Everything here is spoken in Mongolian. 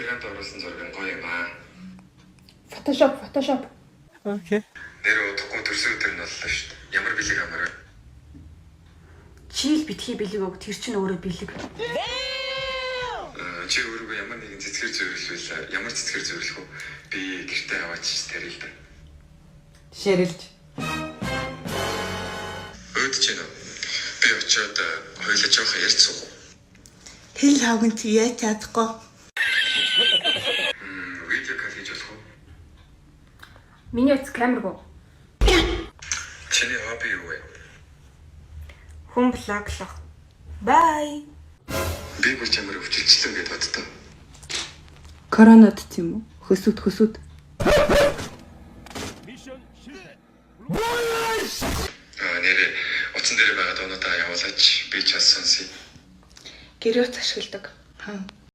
Instagram-д оруулсан зураг нь гоё юм аа. Photoshop, Photoshop. Okay. Нэр удахгүй төрсөн өдөр нь боллоо шүү дээ. Ямар бэлэг амар вэ? Чийл битгий бэлэг өг, тэр чинь өөрөө бэлэг. Чи өөрийгөө ямар нэгэн цэцгэр зөвлөвөл ямар цэцгэр зөвлөх вэ? Би гэртээ аваач тарил л да. Ширэлж. Өөд чинь үү? Би очиод хоёлаа жоохон ярьж суух уу? Хэл хавган чи яаж чадахгүй. Видео кол хийж болох уу? Миний утас камергүй. Чиний хобби юу вэ? Хүн блоглох. Bye. Би бүр чамаар өвчлөлчлөө гэдээ боддоо. Коронад ч юм уу? Хөсөд хөсөд. Аа, нэрээ утсан дээр байгаа дуунуудаа явуулаач. Би ч бас сонсъё. Гэрээ утас ашигладаг.